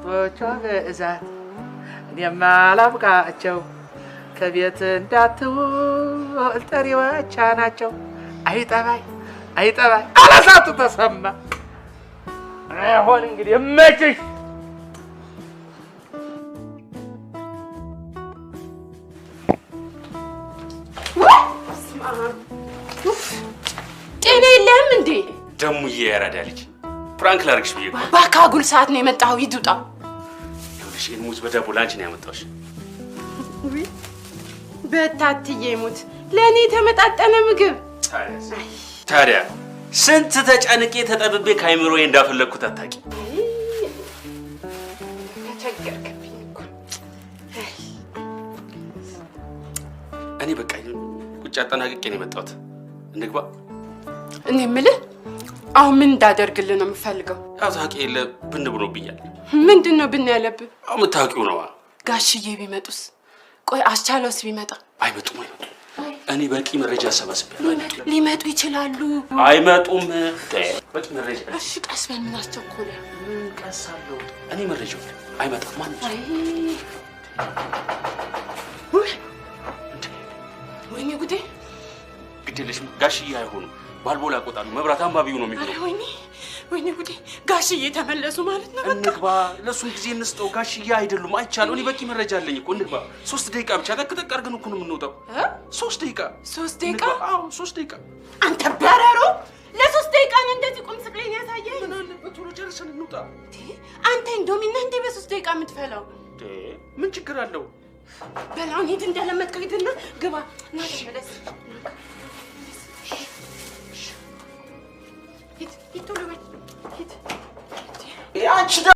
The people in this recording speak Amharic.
የሴቶቿ ብዛት እኔማ አላብቃቸው ከቤት እንዳትውል ጠሪዎቿ ናቸው። አይጠባይ አይጠባይ አላሳቱ ተሰማ። አሁን እንግዲህ እመችሽ። ጤና የለህም እንዴ? ደሙዬ ያራዳ ልጅ prank ላድርግሽ ብዬ እኮ። እባክህ አጉል ሰዓት ነው የመጣኸው። ሂድ ውጣ። ይኸውልሽ ይሄን ሙዝ በዳቦ ለአንቺ ነው ያመጣሁሽ። በታትዬ ሙት ለእኔ የተመጣጠነ ምግብ። ታዲያ ስንት ተጨንቄ ተጠብቤ ከአይምሮዬ እንዳፈለግኩት አታውቂም። ተቸገርክብኝ እኮ። እኔ በቃ ቁጭ አጠናቅቄ ነው የመጣሁት። እንግባ። እኔ የምልህ አሁን ምን እንዳደርግልህ ነው የምፈልገው? ያው ታውቂ የለ ብን ብሎብኛል። ምንድን ነው ብን ያለብህ? ያው የምታውቂው ነዋ። ጋሽዬ ቢመጡስ? ቆይ አስቻለውስ ቢመጣ? አይመጡም አይመጡም። እኔ በቂ መረጃ አሰባስቤያለሁ። ሊመጡ ይችላሉ። አይመጡም። በቂ መረጃ። እሺ ቀስ በል። ምን አስቸኮለ? ምን ቀስ አለው? እኔ መረጃው አይመጣም። ማንም ሰው ወይኔ ጉዴ! ግድ የለሽም ጋሽዬ አይሆኑም። ባልቦላ ቆጣሉ መብራት አንባቢው ነው የሚሆነው። ወይኔ ወይኔ ጉዴ! ጋሽዬ ተመለሱ ማለት ነው። እንግባ፣ ለእሱም ጊዜ እንስጠው። ጋሽዬ አይደሉም፣ አይቻልም። እኔ በቂ መረጃ አለኝ እኮ። እንግባ። 3 ደቂቃ ብቻ ጠቅ ጠቅ አድርገን እኮ ነው የምንወጣው። 3 ደቂቃ። 3 ደቂቃ? አዎ 3 ደቂቃ። አንተ በረሮ! ለ3 ደቂቃ ነው እንደዚህ ቁም ስቅሌን ያሳየኸኝ? ምን አለበት ቶሎ ጨርሰን እንውጣ። አንተ ኢንዶሚ ነህ እንዴ በ3 ደቂቃ የምትፈላው? ምን ችግር አለው? በል አሁን ሂድ፣ እንደለመድከው ሂድና ግባ። ና ተመለስ። ሂድ ሂድ፣ ቶሎ በል ሂድ። አንቺ